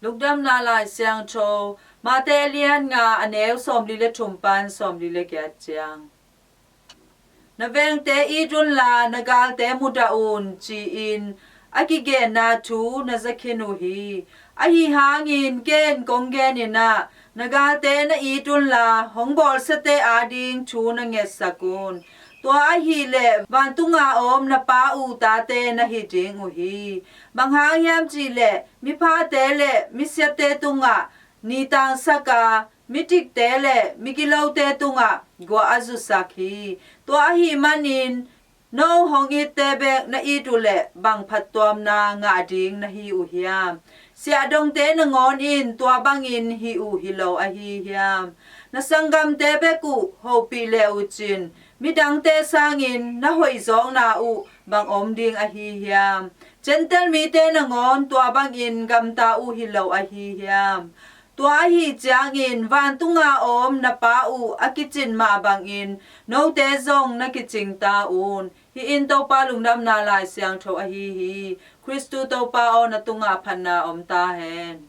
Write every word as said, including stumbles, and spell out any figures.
Lungdamna Lai Siangtho, Mate a lian nga, a neu sawmli le thum pan sawmli le giat ciang. Na vengte it unla, na galte mudah un, ci-in a kigenna thu na zakhin uh hi. Ahi hangin ken kong genin ah, na galte na it unla, hong bawlsiate ading thu na ngetsak un. Tua ahileh vantunga om na Pa uh tate na hi ding uh hi. Bang hang hiam cihleh, miphate le misiate tungah ni tangsak a, mitikte le migilote tungah guah a zusak hi. Tua ahih manin no hong itte bek na it uhleh bang phattuamna ngah ding na hi uh hiam? Siahdongte nangawn in tua bangin hih uh hi lo ahi hiam? Na sanggamte bek uh hopih le uh cin, midangte sangin na hoihzawkna uh bang om ding ahi hiam? Gentile mite nangawn tua bangin gamta uh hi lo ahi hiam? Tua ahi ciangin vantunga om na Pa uh a kicin mah bangin note zong na kicing ta un. Hih in Topa Lungdamna Lai Siangtho ahi hi. Khristu Topa aw, na tungah phatna om ta hen.